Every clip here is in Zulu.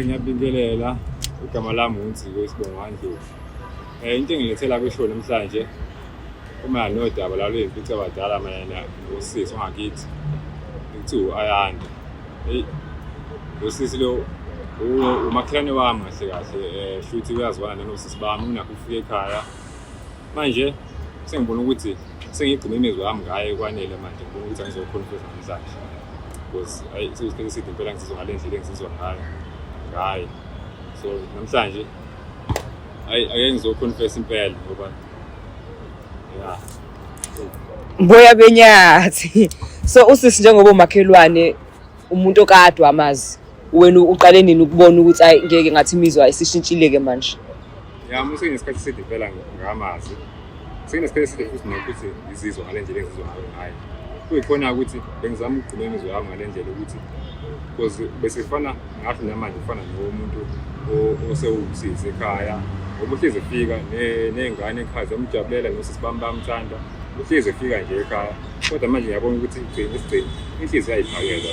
Ngiyabingelela, igama lami uNziko, isibongo kaNdlovu. Into engilethela kwishow namhlanje uma nodaba lalo lwey'mpicabadala mayelana nosisi wangakithi ekuthiwa u-Ayanda. Eyi, lo sisi lo umakhelwane wami kahle kahle, shuthi uyazwana nanosisi bami, unakho ukufika ekhaya. Manje sengibona ukuthi sengigcine imizwa yami ngaye kwanele manje, ngibona ukuthi angizokhona ukufika namhlanje because ayi, sekuyisikhathi eside impela ngizizwa ngale ndlela engizizwa ngayo ngaye. So namhlanje ayi, ake ngizoconfess impela ngoba ya. Boya benyathi. So usisi njengoba umakhelwane, umuntu okade wamazi, wena uqale nini ukubona ukuthi ayi, ngeke, ngathi imizwa isishintshile-ke manje? Ya, musenesikhathi eside impela ngamazi, sekunesikhathi eside futhi nokuthi ngizizwa ngale ndlela engizizwa ngayo ngaye. Kuyikhona ukuthi bengizama ukugcina imizwa yami ngale ndlela ukuthi because besifana ngasho namanje kufana nomuntu osewusisi ekhaya, ngoba uhlezi efika ney'ngane ekhaya ziyamjabulela, nosisi bami bayamthanda, uhlezi efika nje ekhaya. Kodwa manje ngiyabona ukuthi igcine isigcine inhliziyo ayibhakelwa.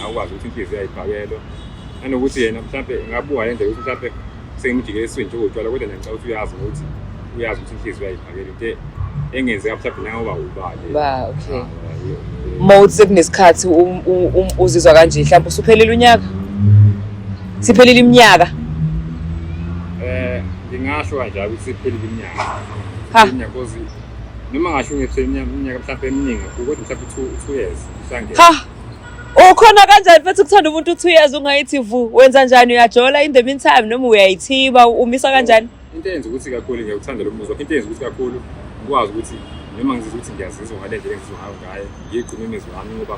Awukwazi ukuthi inhliziyo ayibhakelwa, nanokuthi yena mhlampe ngabuka le ndlela ukuthi mhlampe sengimjike eswini njengotshwala, kodwa ngiyacabanga ukuthi uyazi ngokuthi uyazi ukuthi inhliziyo ayibhakele into engenzeka mhlawumbe nangoba ubale. Ba, okay. Uma uthi sekunesikhathi uzizwa kanje, mhlawumbe usuphelile unyaka, siphelile iminyaka? Ngingasho kanjalo ukuthi siphelile iminyaka. Ha. Iminyaka, because noma ngasho ngithi iminyaka mhlawumbe eminingi kakhulu, kodwa mhlawumbe 2 years mhlawumbe. Ha, ukhona kanjani futhi ukuthanda umuntu 2 years ungayithi vu? Wenza njani? Uyajola in the meantime noma uyayithiba, umisa kanjani? Into eyenza ukuthi kakhulu ngiyawuthanda lo muzwa, into eyenza ukuthi kakhulu ngikwazi ukuthi noma ngizizwa ukuthi ngiyazizwa ngale ndlela engizizwa ngayo ngaye, ngiyigcine imizwa yami, ngoba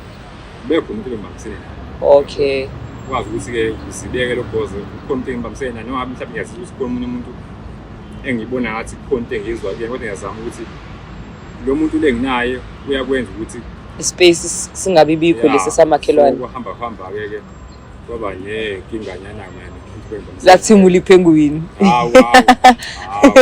kube khona umuntu ebengibambisene naye. Ukwazi ukuthi-ke uzibeke lokho cause kukhona umuntu engibambisene naye, noma ngabe mhlawumbe ngiyazizwa ukuthi kukhona omunye umuntu engibona ngathi kukhona into engiyizwa kuyena, kodwa ngiyazama ukuthi lo muntu le nginaye uyakwenza ukuthi ispace singabi bikho lesi samakhelwane. So kuhamba kuhamba-ke ke kwaba nenkinganyana manje. Lathimula iphenguwini. Hawu, hawu, hawu,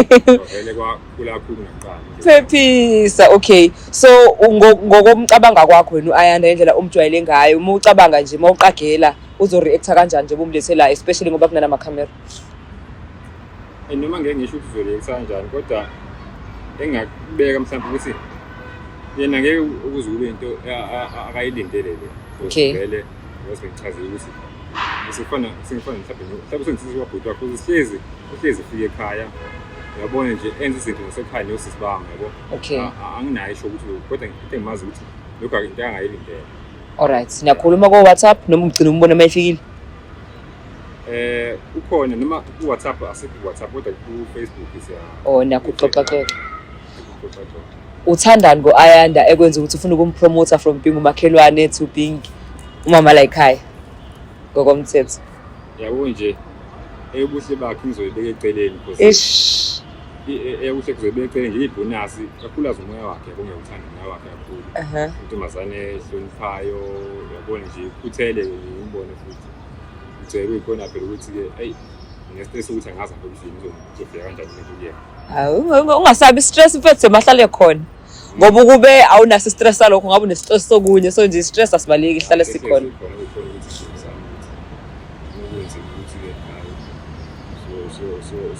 vele kwakhula kakhulu nakuqala. Phephisa. Okay, so ngokomcabanga kwakho wena, u-Ayanda, indlela omjwayele ngayo, uma ucabanga nje, uma uqagela, uzo-react-a kanjani nje bomlethela, especially ngoba kunanamakhamera? Noma ngeke ngisho ukuthi uzoreact kanjani, kodwa engingakubeka mhlawumbe ukuthi yena ngeke ukuze kube into akayilindele le. Vele ngoba sengichazile ukuthi sifana sengifana mhlawumbe sengisiza kwabhuti wakho, uhlezi uhlezi ufike ekhaya, uyabona nje, enza izinto zasekhaya nosisi bami, yabo. Anginayo isho ukuthi, kodwa into engimazi ukuthi lokhu into angayilindele. Alright, niyakhuluma ko-WhatsApp noma ugcina umbona uma efikile? Ukhona noma ku-WhatsApp, asikho ku-WhatsApp, kodwa ku-Facebook siya. Oh, nakho ukuxoxaxoxa. Ukuxoxaxoxa. Uthandani ngo-Ayanda ekwenza ukuthi ufuna ukumpromotha from being umakhelwane to being umama la ekhaya ngokomthetho? Yabo nje, eyobuhle bakhe ngizoyibeka eceleni because Ish. Eyobuhle kuzoyibeka eceleni nje, ibhonasi kakhulukazi umoya wakhe, yabo, ngiyawuthanda umoya wakhe kakhulu. Intombazane ehloniphayo, yabona nje, ikhuthele, ngimbone futhi ugceke kuyikhona phela ukuthi-ke eyi, nge-stress ukuthi angazi ngapha endlini uzofika kanjani umuntu kuyena. Hawu, ungasabi stress mfethu, semahlale khona, ngoba ukube awunaso i-stress salokho ngabe une-stress sokunye. So nje i-stress asibaleki, sihlale sikhona. Khona kukhona ukuthi sizame ukuthi ukwenze ukuthi-ke hayi,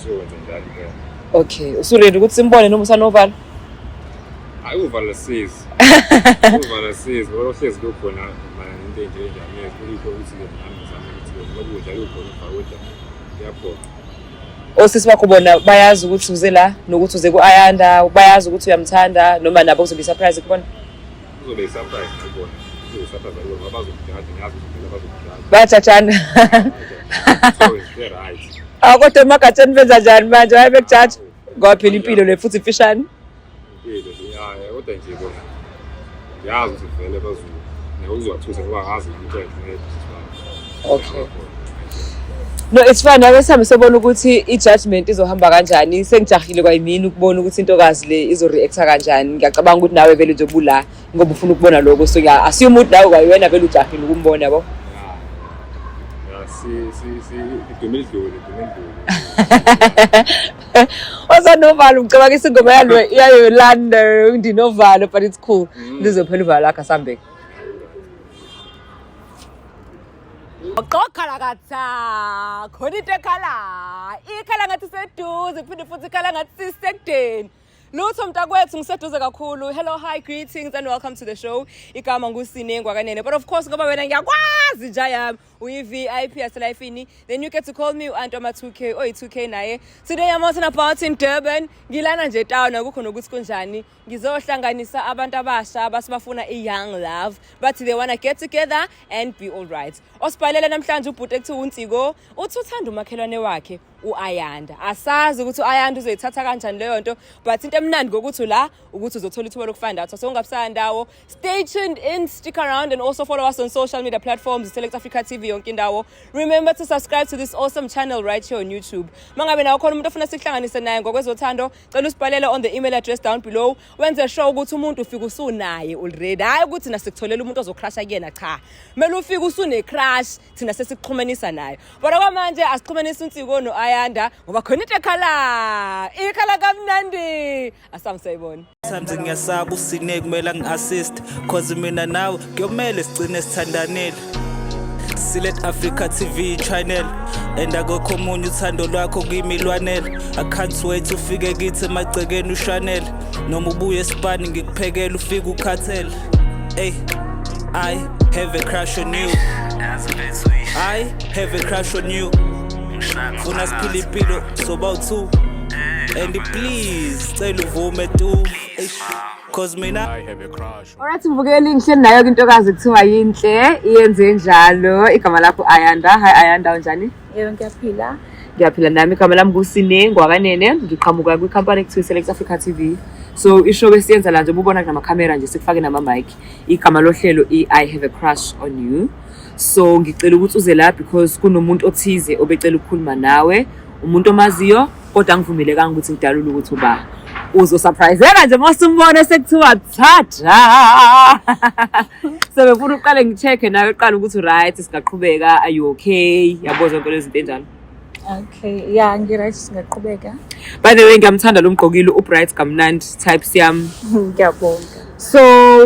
siyokwenza njalo impela. Okay, usu-ready ukuthi simbone noma usanovalo? Hayi, uvala sizi, uvala sizi, ngoba uhlezi lukhona mayelana nento enje enjani, kuyikho ukuthi-ke nami ngizame ukuthi-ke ngoba kunjalo ukhona ufaka, kodwa kuyaphoqa. Osisi bakho bona bayazi ukuthi uze la nokuthi uze ku-Ayanda? Bayazi ukuthi uyamthanda noma nabo kuzobe i-surprise kubona? Kuzobe i-surprise kubona, kuzobe i-surprise kubona ngoba bazokujaja, ngiyazi ukuthi vele bazokujaja. Bayajajana? So it's right. Ah, kodwa emagatsheni benza njani manje? Hayi, bekujaja ngoba phela impilo le futhi imfishane. Impilo nje, ya, kodwa nje bona ngiyazi ukuthi vele bazo ngeke ngoba ngazi nami ukuthi. Okay. No, it's fine. Ake sihambe sobona ukuthi i-judgment izohamba kanjani. Sengijahile kwayimina ukubona ukuthi intokazi le izo-react-a kanjani. Ngiyacabanga ukuthi nawe vele nje ubula ngoba ufuna ukubona lokho. So ya, assume ukuthi nawe kwayena vele ujahile ukumbona, yabo. Ya, si si si idume idlule, idume idlule. Osanovalo, ngicabanga isingoma yalo yaYolanda, "Ndinovalo", but it's cool. Lizophela uvalo lakho, asambeke. Xoxokhalakatha khona into ekhala ikhala ngathi seduze kuphinde futhi ikhala ngathi sisekudeni. Lutho mntakwethu, ngiseduze kakhulu. Hello, hi, greetings and welcome to the show. Igama nguSine Ngwakanene, but of course ngoba wena ngiyakwazi nja yami, uyi-VIP yaselifini, then you get to call me u-Anto ama-2K oyi-2K naye. Today I'm out and about in Durban. Ngilana nje town, akukho nokuthi kunjani. Ngizohlanganisa abantu abasha abathi bafuna i-young love, but they wanna get together and be all right. Osibhalela namhlanje ubhuti ekuthiwa uNsiko, uthi uthanda umakhelwane wakhe u-Ayanda. Asazi ukuthi u-Ayanda uzoyithatha kanjani leyo nto, but into emnandi ngokuthi la ukuthi uzothola ithuba lokufind out. So ungabusaya ndawo, stay tuned in, stick around and also follow us on social media platforms, Select Africa TV yonke indawo. Remember to subscribe to this awesome channel right here on YouTube. Mangabe nawe khona umuntu ofuna sikuhlanganise naye ngokwezothando, cela usibhalele on the email address down below. Wenze sure ukuthi umuntu ufika usunaye already, hhayi ukuthi nasikutholela umuntu ozocrusha kuyena. Cha, kumele ufike usune-crush, thina sesikuxhumanisa naye. But okwamanje asixhumanise uNsiko no-Ayanda ngoba khona into ekhala ikhala kamnandi. Asambe sayibona. Sometimes ngiyasaba uSine kumele angi-assist, cause mina nawe kuyomele sigcine sithandanile. Select Africa TV channel and akukho omunye, uthando lwakho kimi lwanele. I can't wait ufike kithi emagcekeni ushanele, noma ubuye esipani ngikuphekele ufike ukhathele. Ey, I have a crush on you, I have a crush on you. Funa siphile impilo soba u-two and please cela uvume tu. Eish, cause mina I have a crush. Alright mbukeli, ngihleli nayo-ke intokazi kuthiwa yinhle iyenze njalo. Igama lakho Ayanda. Hi Ayanda, unjani? Yebo, ngiyaphila. Ngiyaphila nami. Igama lami nguSine Ngwakanene, ngiqhamuka kwikhampani ekuthiwa Select Africa TV. So ishow esiyenza la, njengoba ubona kunamakhamera nje, sikufake nama-mic, igama lohlelo i-I Have a Crush on You. So ngicela ukuthi uze la because kunomuntu othize obecela ukukhuluma nawe, umuntu omaziyo, kodwa angivumelekanga ukuthi ngidalule ukuthi uba. Uzosurpriseka nje uma usumbona sekuthiwa thatha. So befuna uqale ngi-check-e nawe uqale ukuthi right, singaqhubeka, are you okay, yabo, zonke lezi zinto enjalo. Okay, yeah, ngi-right, singaqhubeka. By the way, ngiyamthanda lo mgqokile, ubright kamnandi, types yami. Ngiyabonga. So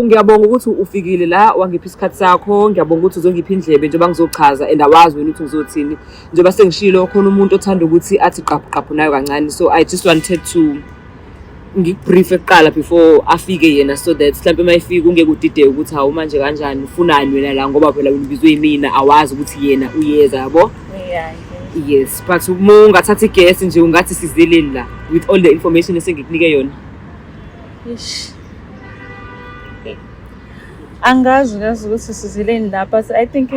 ngiyabonga ukuthi ufikile la, wangipha isikhathi sakho. Ngiyabonga ukuthi uzongipha indlebe njengoba ngizochaza and awazi wena ukuthi ngizothini. Njengoba sengishilo, khona umuntu othanda ukuthi athi qaphu qaphu nayo kancane, so I just wanted to ngikubriefe kuqala before afike yena, so that mhlawumbe uma efika ungeke udideke ukuthi hawu, manje kanjani, ufunani wena la, ngoba phela wena ubizwe yimina, awazi ukuthi yena uyeza, yabo. Yeah. Yes, but uma ungathatha iguess nje, ungathi sizeleni la with all the information esengikunike yona? Ish. Angazi ngazi ukuthi sizeleni la, but I think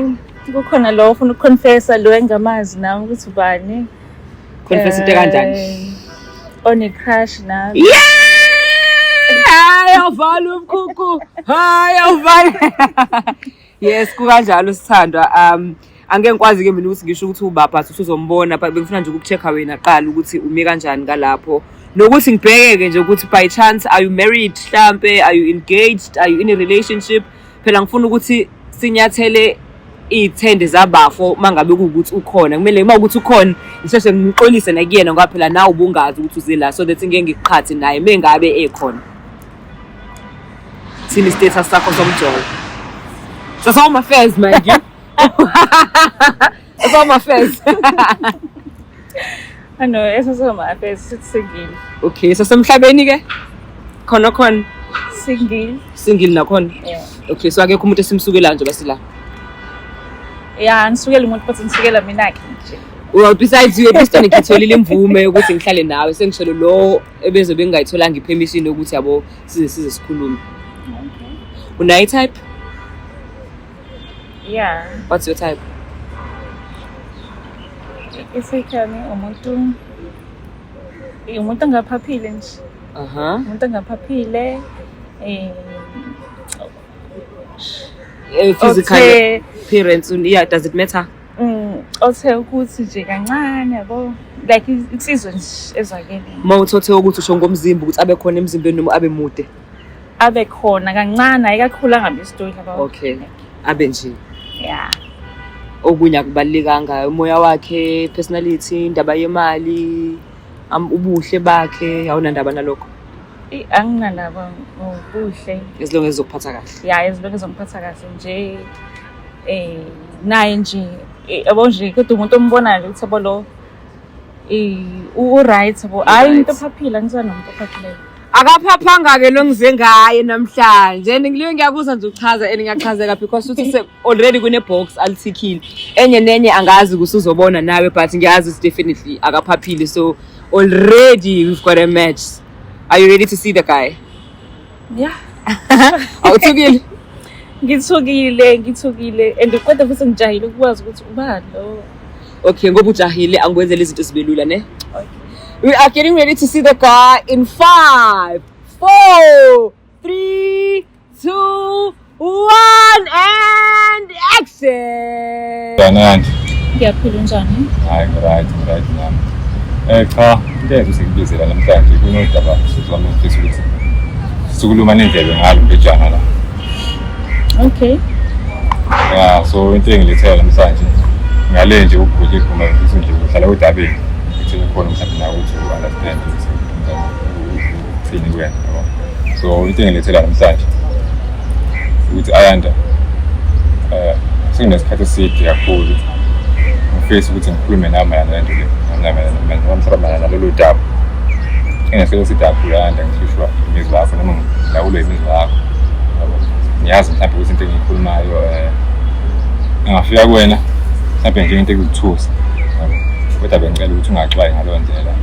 kukhona lo ofuna ukuconfessa, lo engamazi nami ukuthi ubani. Confess into kanjani? One crush nami. Yeah! Hayi, awuvali umkhukhu. Hayi, awuvali. Yes, kukanjalo sithandwa. Angeke ngikwazi ke mina ukuthi ngisho ukuthi ubaba, but usuzombona, but bengifuna nje ukucheck wena qala ukuthi ume kanjani ngalapho. Nokuthi ngibheke nje ukuthi by chance are you married mhlambe, are you engaged, are you in a relationship? Phela ngifuna ukuthi sinyathele iy'thende zabafo mangabe kuwukuthi ukhona. Kumele uma ukuthi ukhona ngisheshe ngixolise nakuyena, ngoba phela nawe ubungazi ukuthi uze la, so that ngeke ngikuqhathe naye mengabe ekhona. Thini status sakho somjolo? Sasa affairs, mind you. Sasa affairs. I know, esasoma affairs, sithi single. Okay, sasemhlabeni ke? Khona khona. Single. Single nakhona. Yeah. Okay, so akekho umuntu esimsukelayo nje basila. Yeah, ngisukela umuntu, but ngisukela mina ke nje. Well, besides you, at least ngitholile imvume yokuthi ngihlale nawe. Sengisholo lo ebezobe ngingayitholanga ipermission yokuthi yabo size sikhulume. Okay. Unayo type? Yeah. What's your type? Isekhami umuntu ongaphaphile nje. Umuntu ongaphaphile Physical appearance, yeah, does it matter? Othe ukuthi nje kancane, yabo, like insizwa nje ezwakele. Uma uthothe ukuthi usho ngomzimba ukuthi abe khona emzimbeni noma abe mude? Abe khona kancane, hayi kakhulu, angabi isitori, yabo. Okay. Abe nje. Yeah. Okunye akubalulekanga, umoya wakhe, personality, indaba yemali, ubuhle bakhe, awunandaba nalokho? Anginandaba ngobuhle. As long as uzokuphatha kahle. Yeah, as long as ngiphatha kahle nje, naye nje Yabo nje kodwa umuntu ombonayo nje ukuthi yabo lo u-right yabo, hhayi umuntu ophaphile, angizwani nomuntu ophaphileyo. Akaphaphanga-ke lo ngize ngaye namhlanje and ngiliwe ngiyakuzwa nje uchaza and ngiyachazeka because uthi already kune-box alithikhile enye nenye, angazi ukuthi uzobona nawe, but ngiyazi ukuthi definitely akaphaphile, so already we've got a match. Are you ready to see the guy? Yeah. Awuthukile? Ngithukile, ngithukile and kodwa futhi ngijahile ukwazi ukuthi ubani lo. Okay, ngoba ujahile angikwenzela izinto zibe lula ne. Okay. We are getting ready to see the guy in 5, 4, 3, 2, 1 and action. Kanandi. Ngiyaphila, unjani? Hayi, ngi-right, ngi-right nami. Cha, into eyenza ukuthi ngikubizela namhlanje kunodaba sisi wami engifisa ukuthi sikhuluma nendlebe ngalo mbejana la. Okay. Ya, so into engilethela namhlanje ngale nje ukugudla iguma, ngifisa nje ukuhlala odabeni ukuthi khona mhlawumbe nawe ukuthi u-understand ukuthi uthini kuwena, yabo. So into engilethela namhlanje ukuthi Ayanda, sekunesikhathi eside kakhulu ngifisa ukuthi ngikhulume nawe mayelana nento le, noma mhlawumbe mayelana nalolu daba. Engesikhathi eside kakhulu Ayanda ngihlushwa imizwa yakho noma ngilawulwe imizwa yakho, yabo. Ngiyazi mhlawumbe ukuthi into engiyikhulumayo engafika kuwena mhlawumbe nje into ekuzithusa, yabo, kodwa bengicela ukuthi ungaxwayi ngaleyo ndlela.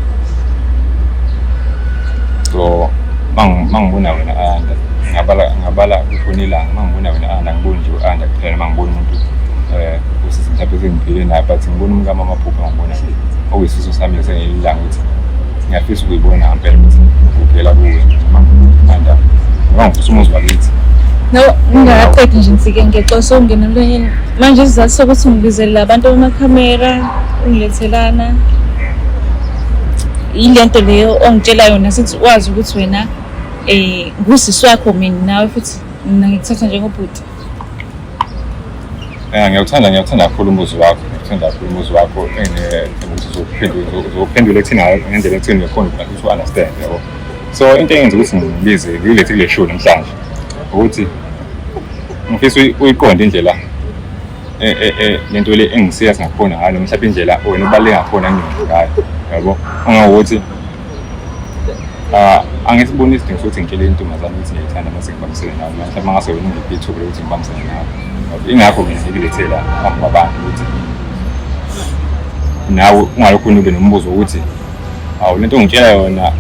So mangibona wena Ayanda, ngabala kushona ilanga, mangibona wena Ayanda ngiboni nje u-Ayanda kuphela, noma ngibona umuntu usisi mhlawumbe sengiphile naye, but ngibona umkami amaphupho, ngibona okuyisifiso sami sengilanga ukuthi ngiyafisa ukuyibona ngempela ukuthi ngigugela kuwe noma ngithanda noma ngifisa umuzi wakithi. No, ngingakaqedi nje ngifike ngexoso ungena emlonyeni. Manje isizathu sokuthi ngibizele labantu bamakhamera ungilethelana ile nto leyo ongitshela yona, sithi wazi ukuthi wena ngusisi wakho mina nawe futhi mina ngikuthatha njengobhuti. Ngiyawuthanda kakhulu umuzi wakho, ngiyawuthanda kakhulu umuzi wakho, engithemba ukuthi uzophendula ekuthini ngendlela ekuthini uyakhona ukuthi u-understand, yabo. So into engenza ukuthi ngibize ngilethe kule show namhlanje ukuthi ngifisa uyiqonde indlela lento le engisiya singakhona ngayo, noma mhlawumbe indlela wena ubaluleke ngakhona ngiyona ngayo, yabo. Ungakuthi angisiboni isidingo sokuthi ngitshele intombazane ukuthi ngiyayithanda mase ngibambisene nawe, mhlawumbe mangase wena ungiphe ithuba lokuthi ngibambisane nawe. Ingakho mina ngikulethe la phambi kwabantu ukuthi nawe ungalokhu ube nombuzo ukuthi awu lento ongitshela yona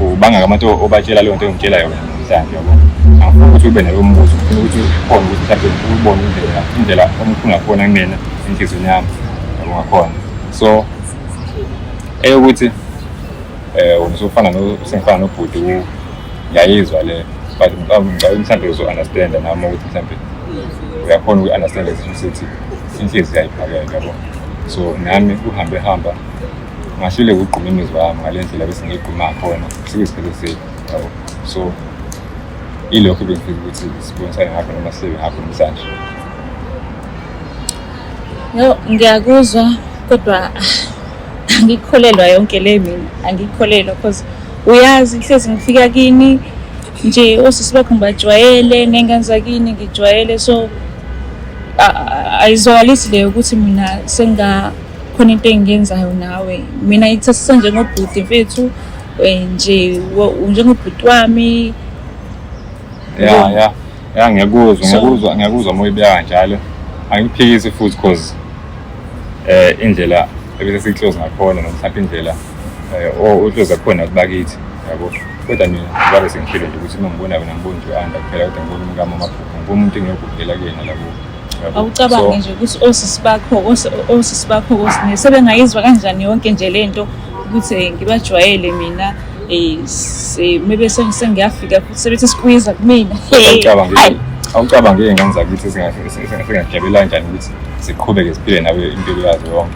ubanga abantu obatshela leyo nto engitshela yona namhlanje, yabo. Angifuni ukuthi ube nalowo mbuzo, ngifuna ukuthi ukhone ukuthi mhlawumbe ubone indlela omkhulu ngakhona kumina enhliziyweni yami, yabo, ngakhona. So eyokuthi wena usufana sengifana nobhuti, ngiyayizwa le, but ngicabanga mhlawumbe uzo-understand nami ukuthi mhlawumbe uyakhona uku-understand lesisho sithi inhliziyo ayiphakele, yabo. So nami kuhambe hamba ngahluleka ukugquma imizwa yami ngale ndlela bese ngiyigquma ngakhona sekuyisikhathi eside, yabo. So ilokho ebengifisa ukuthi sibonisane ngakho noma sihlebe ngakho namhlanje. Yo, ngiyakuzwa kodwa angikholelwa yonke le mina, angikholelwa because uyazi hlezi ngifika kini nje osisi bakho ngibajwayele ney'ngane zakini ngijwayele, so ayizwakalisi leyo ukuthi mina sengakhona into engiyenzayo nawe. Mina ngikuthathisa njengobhuti mfethu, nje njengobhuti wami. Ya, ngiyakuzwa, ngiyakuzwa uma uyibeka kanjalo. Angikuphikisi futhi cause indlela ebese siyi-close ngakhona noma mhlawumbe indlela o-close ngakhona kubakithi, yabo. Kodwa mina ngabe sengishilo nje ukuthi uma ngibona wena ngiboni nje u-Ayanda kuphela, kodwa ngibona umkami amaphupho, ngibona umuntu engiyogugela kuyena labo. Awucabange nje ukuthi osisi bakho sebengayizwa kanjani yonke nje lento ukuthi ngibajwayele mina, maybe sengiyafika futhi sebethi squeeze kumina. Awucabange iy'ngane zakithi singajabula kanjani ukuthi siqhubeke siphile nawe impilo yazo yonke.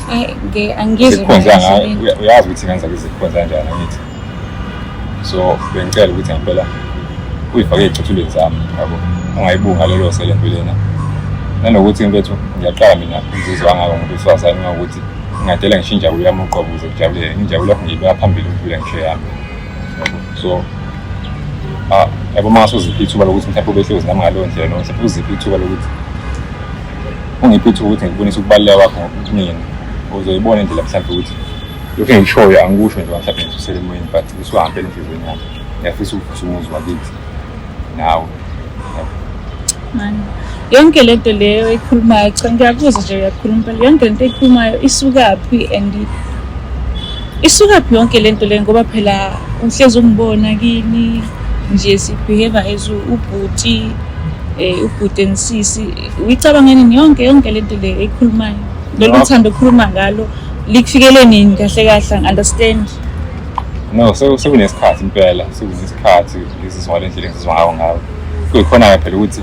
Hayi, angizwe. Sikhonza ngayo, uyazi ukuthi iy'ngane zakithi zikhonza kanjani, angithi? So bengicela ukuthi ngempela uyifake ey'cathulweni zami, yabo, ungayibuki ngalelo so lento lena. Nanokuthi mfethu ngiyaqala mina ukuzizwa ngako umuntu wesifazane ngakuthi ngingadela ngisho injabulo yami uqobo ukuze ngijabulele injabulo yakho, ngiyibeka phambili ukudlula ngisho yami, yabo. So yabo, uma ngase uziphe ithuba lokuthi mhlawumbe ube close nami ngaleyo ndlela, noma mhlawumbe uziphe ithuba lokuthi Ungiphe ithuba ukuthi ngikubonise ukubaluleka kwakho kumina. Uzoyibona indlela mhlawumbe ukuthi lokhu engikushoyo angikusho nje mhlawumbe ngisusele emoyeni but kusuka ngempela enhliziyweni yami. Ngiyafisa ukuvusa umuzi wakithi nawe. Mani. Yonke lento leyo ekhulumayo cha ngiyakuzwa nje uyakhuluma phela yonke lento ekhulumayo isukaphi and isukaphi yonke lento leyo ngoba phela uhlezi ungibona kini nje sibehave as ubhuti ubhuti and sisi uyicabanga nini yonke yonke lento le ekhulumayo lolu thando okhuluma ngalo likufikele nini kahle kahle angi-understand. No, sekunesikhathi impela, sekunesikhathi ngizizwa ngale ndlela engizizwa ngayo ngawe. Kuyikhona-ke phela ukuthi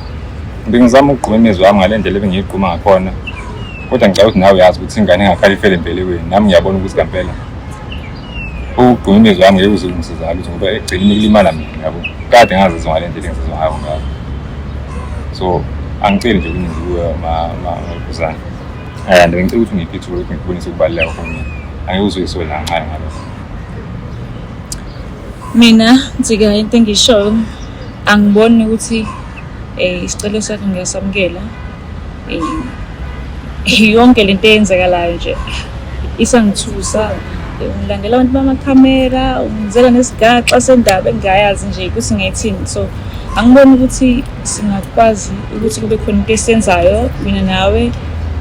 bengizama ukugquma imizwa yami ngale ndlela ebengiyigquma ngakhona. Kodwa ngicabanga ukuthi nawe uyazi ukuthi ingane engakhali ifele embelekweni. Nami ngiyabona ukuthi ngempela ukugquma imizwa yami ngeke uze ungisiza lutho ngoba ekugcineni kulimala mina yabo. Kade ngazizwa ngale ndlela engizizwa ngayo ngayo. So angiceli nje okuningi kuwe ma Khuzani. And ngicela ukuthi ungiphe ithuba lokuthi ngikubonise ukubaluleka komina. Angeke uze uyisole nakancane ngalokho. Mina Ntsika into engishoyo angiboni ukuthi isicelo sakho ngiyasamukela. Yonke lento eyenzekalayo nje isangithusa. Ngilandela abantu bamakhamera, ungizela nesigaxa sendaba engingayazi nje ukuthi ngiyithini. So angiboni ukuthi singakwazi ukuthi kube khona into esiyenzayo mina nawe.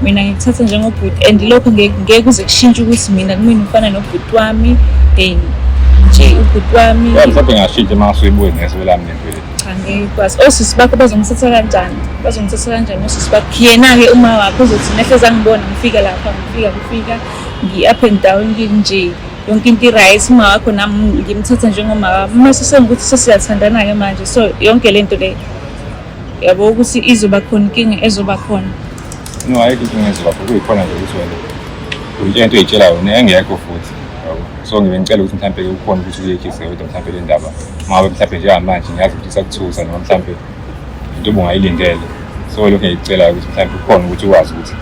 Mina ngikuthatha njengobhuti and lokho ngeke kuze kushintshe ukuthi mina kumina ufana nobhuti wami nje ubhuti wami. Mhlawumbe ngashintsha uma ngasuyibuke ngeso lami lento le. Cha ngeke kwazi. Osisi bakho bazongithatha kanjani? Bazongithatha kanjani osisi bakho? Yena-ke uma wakho uzothi nehlezi angibona ngifika lapha ngifika ngifika ngi-up and down nje yonke into i-right. Uma wakho nami ngimthatha njengoma wami. Uma sesengukuthi sesiyathandana-ke manje so yonke lento le yabo ukuthi izoba khona inkinga ezoba khona. No, ayikho inkinga ezoba khona. Kuyikhona nje ukuthi wena uyitshela into oyitshela yona engekho futhi. Yabo. So ngibe ngicela ukuthi mhlampe ukhona ukuthi uyehlise kodwa mhlampe le ndaba ngabe mhlampe njengamanje ngiyazi ukuthi isakuthusa noma mhlampe into obungayilindele. So lokho ngiyicela ukuthi mhlampe ukhona ukuthi ukwazi ukuthi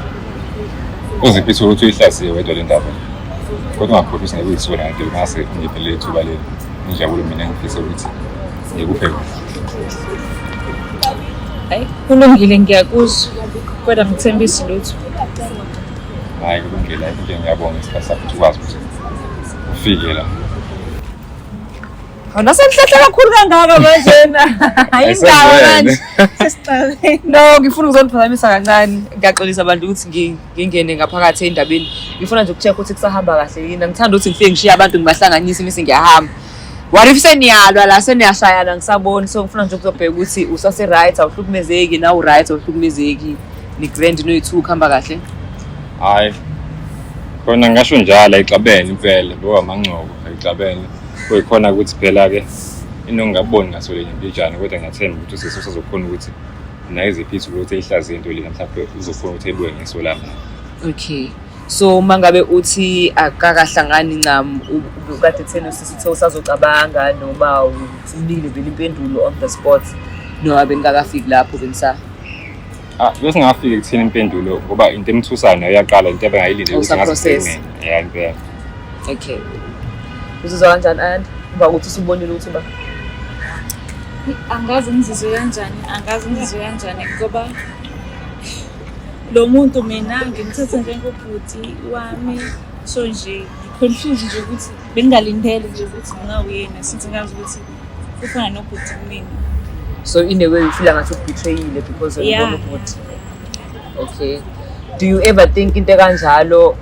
uziphe ithuba ukuthi uyihlaziye wedwa le ndaba. Kodwa ungakhohlwa ukuthi ngeke uyisole ngento ngase ungiphe leli thuba leli. Injabulo mina engifisa ukuthi ngikuphe yona. Hayi kulungile ngiyakuzwa kodwa ngithembisi lutho. Hayi kulungile, ayikho into ngiyabonga isikhathi sakho ukuthi ukwazi ukuthi ufike la. Wena senihlehla kakhulu kangaka manje. Ayindaba manje. Sesixabene. No, ngifuna ukuzoniphazamisa kancane. Ngiyaxolisa abantu ukuthi ngingene ngaphakathi endabeni. Ngifuna nje ukucheck ukuthi kusahamba kahle yini. Ngithanda ukuthi ngifike ngishiye abantu ngibahlanganise bese ngiyahamba. What if seniyalwa la seniyashayana ngisaboni, so ngifuna nje ukuzobheka ukuthi usase right, awuhlukumezeki, nawe u-right, awuhlukumezeki. Ni grand noyi-two, kuhamba kahle. Hayi. Khona ngisho njalo ayixabene impela, ngoba amangcoko ayixabene. Kuyikhona ukuthi phela ke inongaboni ngaso lenye impijana kodwa ngiyathemba ukuthi usisi usazokhona ukuthi naye iziphi ithuba ukuthi eyihlaziye into lena mhlawumbe uzokhona ukuthi ebuke ngeso lami. Okay. So uma ngabe uthi akakahlangani ncam, ukade etheni usisi uthe usazocabanga noma usumnikile vele impendulo on the spot noma beningakafiki lapho benisa? Ah, bese ngafika ekutheni impendulo ngoba into emthusayo nayo iyaqala into ebengayilindele ukuthi Usa-process. ngaze mina. Yeah, impela. Okay. Uzizwa kanjani Ayanda? Emva kokuthi usubonile ukuthi uba Angazi ngizizwe kanjani, angazi ngizizwe kanjani ngoba lo muntu mina ngimthatha njengobhuti wami so nje ngi-confused nje ukuthi bengingalindele nje ukuthi kungawuyena since ngazi ukuthi ufana nobhuti kumina. So in a way you feel ngathi ukubetrayile because wena Yeah. ubona ubhuti. Okay. Do you ever think into kanjalo?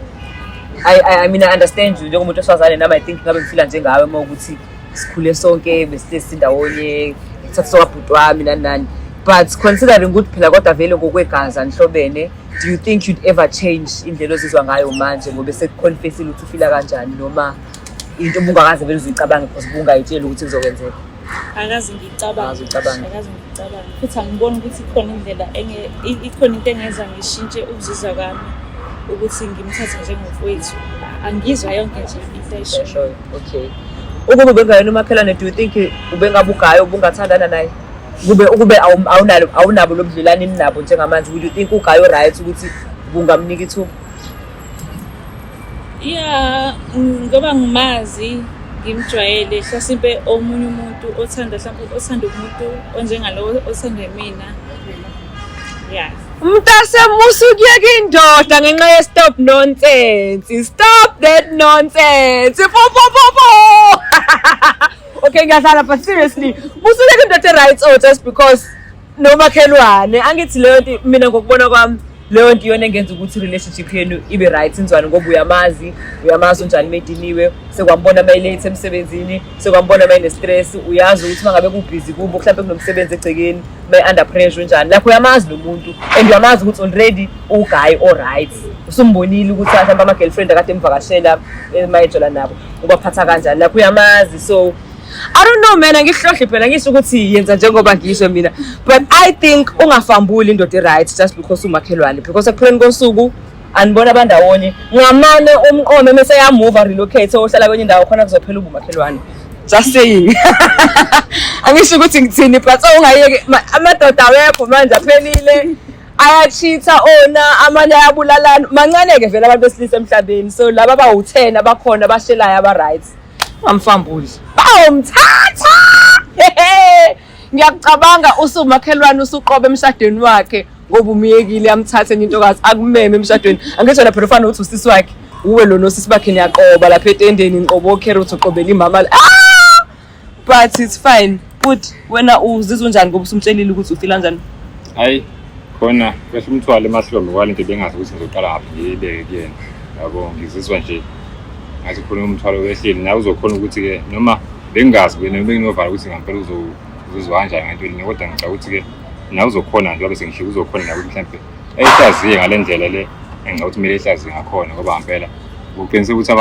I mean I understand you njengomuntu wesifazane, nami I think ngabe ngifila njengawe uma ukuthi sikhule sonke besihlezi ndawonye ngithatha kwabhuti wami nani nani, but considering ukuthi phela kodwa vele ngokwegazi anihlobene, do you think you'd ever change indlela ozizwa ngayo manje ngoba sekuconfessile ukuthi ufila kanjani, noma into obungakaze vele uzuyicabange because ubungayitsheli ukuthi kuzokwenzeka? Akaze ngiyicabange. Akaze uyicabange. Akaze ngiyicabange. Futhi angiboni ukuthi ikhona indlela ikhona into engenza ngishintshe ukuzizwa kwami ukuthi ngimthathe njengomfowethu. Angizwa yonke nje into ayishoyo. Eshoyo. Okay. Ukube ubengayena umakhelwane, do you think ubengabe ugayo ubungathandana naye? Kube ukube awunalo awunabo lobudlelwane ninabo njengamanje, would you think ugayo right ukuthi ubungamnika ithuba? Yeah, ngoba ngimazi ngimjwayele hlasimpe omunye umuntu othanda mhlawumbe othanda umuntu onjengalo othanda mina. Yeah. Mntase, musa ukuyeka indoda ngenxa ye-stop nonsense. Stop that nonsense. Po po po po. Okay, ngiyadlala, but seriously, musa ukuyeka indoda e-right, oh, just because nomakhelwane. Angithi leyo nto, mina ngokubona kwami, leyo nto iyona engenza ukuthi relationship yenu ibe right inzwane, ngoba uyamazi, uyamazi unjani mediniwe, sekwambona uma late emsebenzini, sekwambona uma ene-stress, uyazi ukuthi uma ngabe kubhizi kubo, mhlawumbe kunomsebenzi egcekeni, uma under pressure unjani. Like, uyamazi lo muntu and uyamazi ukuthi already u-guy o-right, usumbonile ukuthi mhlawumbe ama-girlfriend akade emvakashela uma ejola nabo ubaphatha kanjani. Like, uyamazi. So I don't know, man, angihlohli phela, ngisho ukuthi yenza njengoba ngisho mina, but I think ungafambuli indoda e-right just because umakhelwane, because ekupheleni kosuku anibona abandawonye ngamane umqome mese yamuva, relocate, ohlala kwenye indawo khona kuzophela ubumakhelwane. Just saying, angisho ukuthi ngithini, but ungayeki. Amadoda awekho manje, aphelile, ayachitha ona, amanye ayabulalana. Mancane-ke vele abantu besilisa emhlabeni, so laba abawu-10 abakhona abashelayo aba-right, ungamfambuli, bawumthatha. Ngiyakucabanga usumakhelwane usuqoba emshadweni wakhe ngoba umyekile, amthathe enye intokazi, akumeme emshadweni. Angisho phela ufana ukuthi usisi wakhe, uwe lo nosisi bakhe, niyaqoba lapha etendeni, niqoba okherothi, uqobela imama. Ah! But it's fine. But wena uzizwa unjani ngoba usumtshelile ukuthi ufila kanjani? Hayi, khona kwehle umthwalo emahlombe kwalento bengazi ukuthi ngizoqala ngaphi ngiyibeke kuyena, yabo. Ngizizwa nje ngathi khona umthwalo wehlile, nawe uzokhona ukuthi-ke noma bengingazi wena, benginovalo ukuthi ngampela uzozwa kanjani ngento le, kodwa ngicabanga ukuthi-ke nawe uzokhona nje wabe sengishilo, uzokhona nawe ukuthi mhlampe eyihlaziye ngale ndlela le engicabanga ukuthi kumele ihlaziye ngakhona, ngoba ngampela uqiniseka ukuthi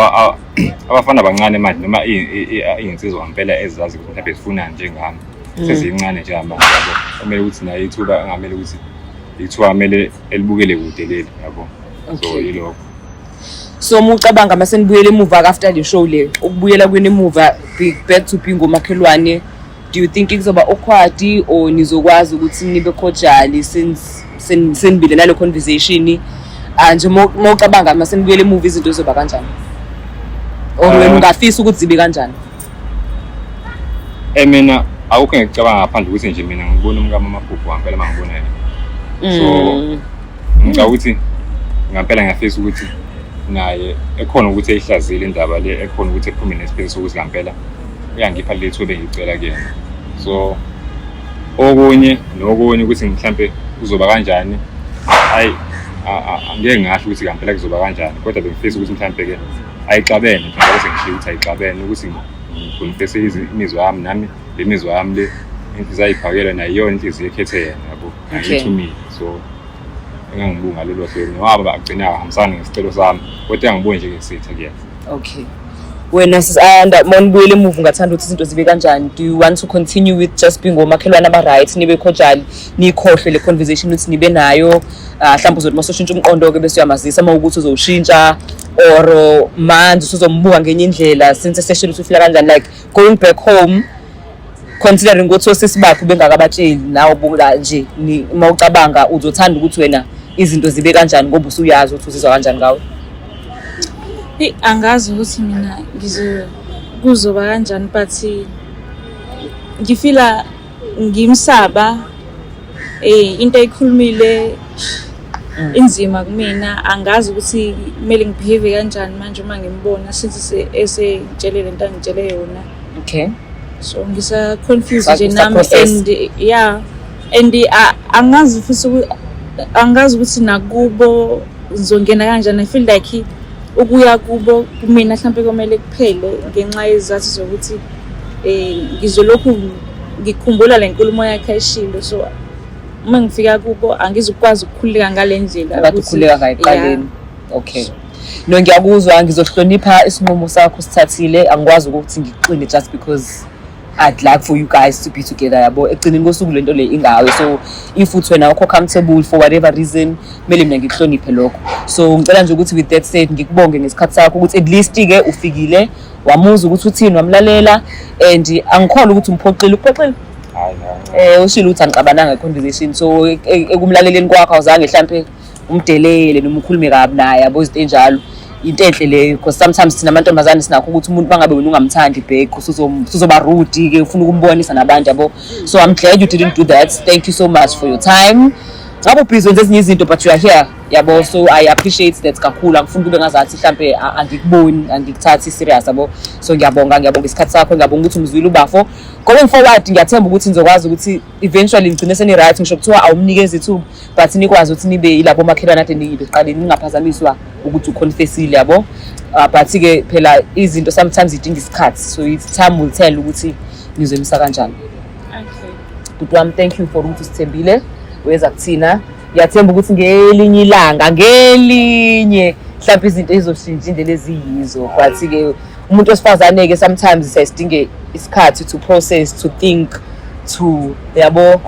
abafana abancane manje noma iy'nsizwa ngampela ezizazi ukuthi mhlawumbe zifunani njengami sezincane njengamanje, yabo, kumele ukuthi nayo ithuba angamele ukuthi ithuba kumele elibukele kude leli, yabo. So yilokho. So uma ucabanga mase nibuyele emuva after le show le, ukubuyela kwenu emuva, back to being ngomakhelwane, do you think kuzoba awkward or nizokwazi ukuthi nibe cordial since senibile nale conversation? Ah, nje uma ucabanga mase nibuyele emuva, izinto zizoba kanjani or wena ungafisa ukuthi zibe kanjani? Mina akukho engikucabanga ngaphandle ukuthi nje mina ngibona umkami amaphupho ngampela uma ngibona yena. So ngicabanga ukuthi ngampela ngiyafisa ukuthi naye ekhona ukuthi eyihlazile indaba le, ekhona ukuthi ephume nesiphetho sokuthi ngampela uyangipha leli thuba engicela kuyena. So okunye nokunye ukuthi mhlampe kuzoba kanjani, hayi, angeke ngasho ukuthi ngampela kuzoba kanjani, kodwa bengifisa ukuthi mhlampe-ke ayixabene njengoba sengishiyo ukuthi ayixabene, ukuthi ngiconfesse imizwa yami nami, le mizwa yami le inhliziyo ayiphakela nayo iyona inhliziyo ekhethe yena, yabo, angiyithumile. So engangibuka ngalolo hlobo nowabo agcina ahambisana ngesicelo sami, kodwa engangibuki njengesitha kuyena. Okay, wena sis Ayanda, uma nibuyele emuva ungathanda ukuthi izinto zibe kanjani? Do you want to continue with just being omakhelwane aba-right, nibe cordial, niyikhohlwe le conversation ukuthi nibe nayo? Mhlawumbe uzothi uma ushintsha umqondo-ke bese uyamazisa uma ukuthi uzowushintsha, or manje usuzombuka ngenye indlela since eseshilo ukuthi ufila kanjani? Like, going back home, considering ukuthi osisi bakhe ubengakabatsheli nawe, buka nje, uma ucabanga uzothanda ukuthi wena izinto zibe kanjani ngoba usuyazi ukuthi uzizwa kanjani ngawe? Eyi, angazi ukuthi mina kuzoba kanjani, but ngifila ngimsaba. Into ayikhulumile inzima kumina, angazi ukuthi kumele ngibehave kanjani manje uma ngimbona since esengitshele lento angitshele yona. So ngisa-confused nje nami. Usa-process. And yeah, and angazi futhi angazi ukuthi nakubo ngizongena kanjani. I feel like ukuya kubo kumina mhlampe komele kuphele ngenxa yezizathu zokuthi ngizolokhu ngikhumbula le nkulumo yakhe ayishilo, so uma ngifika kubo angizukwazi ukukhululeka ngale ndlela Kade ukhululeka ngayo ekuqaleni. Okay, no, ngiyakuzwa, ngizohlonipha isinqumo sakho sithathile. Angikwazi ukuthi ngikuxine just because I'd like for you guys to be together, yabo. Ekugcineni kosuku lento le ingawe, so if uthi wena awukho comfortable for whatever reason, kumele mina ngikuhloniphe lokho. So ngicela nje ukuthi, with that said, ngikubonge ngesikhathi sakho ukuthi at least-ke ufikile, wamuzwa ukuthi uthini, wamlalela, and angikholwa ukuthi umphoxile. Uphoxile? Hayi, hayi. Ushilo ukuthi anixabananga i-conversation, so ekumlaleleni kwakho awuzange mhlampe umdelele noma ukhulume kabi naye, yabo, izinto enjalo. Into enhle leyo, because sometimes thina amantombazane sinakho ukuthi umuntu bangabe wena ungamthandi back, usuzoba rude ke, ufuna ukumbonisa nabantu, yabo. So I'm glad you didn't do that. Thank you so much for your time. Ngabe ubhizi wenza ezinye izinto, but you are here, yabo. So I appreciate that kakhulu. Angifuni kube ngazathi mhlampe angikuboni, angikuthathi serious, yabo. So ngiyabonga, ngiyabonga isikhathi sakho, ngiyabonga ukuthi umzwile ubafo. Going forward, ngiyathemba ukuthi nizokwazi ukuthi eventually nigcine seni-right. Ngisho kuthiwa awumnikezi ithuba, but nikwazi ukuthi nibe yilabo makhelwane ade niyibe ekuqaleni, ningaphazamiswa ukuthi uconfessile, yabo. But-ke phela izinto sometimes idinga isikhathi, so it's time will tell ukuthi nizoyimisa kanjani. Okay. Bhuti wami, thank you for ukuthi usithembile weza kuthina. Ngiyathemba ukuthi ngelinye ilanga, ngelinye mhlawumbe, izinto ezizoshintsha indlela eziyizo. But-ke umuntu wesifazane-ke sometimes siyasidinge isikhathi to process, to think, to, yabo.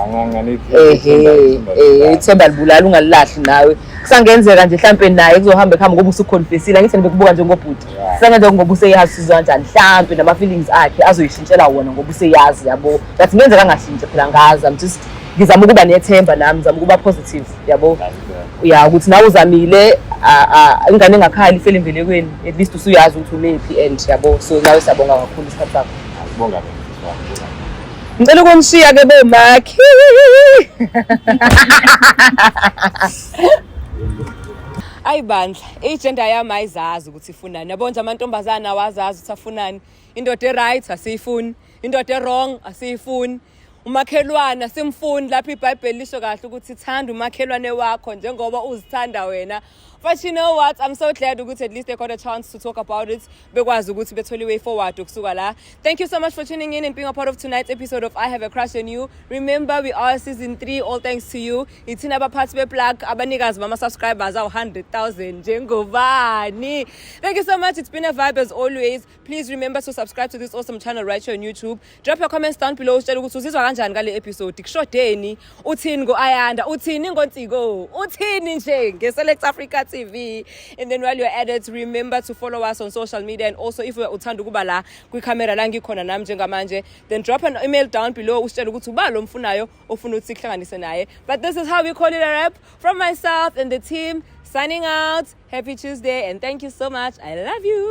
Ehe, ithemba libulala, ungalilahli nawe. Kusangenzeka nje mhlampe naye kuzohamba ekuhamba ngoba usuconfessile, angithi bekubuka njengobhuti. Kusangenzeka ngoba useyazi usizwa kanjani, mhlampe nama-feelings akhe azoyishintshela wona ngoba useyazi, yabo. But kungenzeka angashintshi phela, ngazi. I'm just ngizama ukuba nethemba nami, ngizama ukuba positive, yabo, ya, ukuthi nawe uzamile. Ingane engakhali ifele embelekweni. At least usuyazi ukuthi umephi and, yabo. So nawe siyabonga kakhulu isikhathi sakho. Ngibonga mina, sisi wami. Ngicela ukunishiya-ke bomakhi. Ayi bandla, i-gender yami ayizazi ukuthi ifunani, yabo nje. Amantombazane awazazi ukuthi afunani. Indoda e-right asiyifuni, indoda e-wrong asiyifuni, umakhelwane asimfuni. Lapho iBhayibheli lisho kahle ukuthi thanda umakhelwane wakho njengoba uzithanda wena. But you know what, I'm so glad ukuthi at least they got a chance to talk about it, bekwazi ukuthi bethole i-way forward ukusuka la. Thank you so much for tuning in and being a part of tonight's episode of I Have a Crush on You. Remember, we are season 3, all thanks to you. Ithina abaphathi beplug, abanikazi bama-subscribers awu-100,000 njengobani. Thank you so much. It's been a vibe as always. Please remember to subscribe to this awesome channel right here on YouTube. Drop your comments down below, usitshele ukuthi uzizwa kanjani ngale episode, kushodeni, uthini ngo-Ayanda, uthini ngoNtsiko, uthini nje nge-Select Africa TV. And then while you're at it, remember to follow us on social media. And also, if uthanda ukuba la kwikhamera la ngikhona nami njengamanje, then drop an email down below, usitshele ukuthi uba lo mfunayo ofuna ukuthi sikuhlanganise naye. But this is how we call it a wrap from myself and the team, signing out. Happy Tuesday and thank you so much. I love you.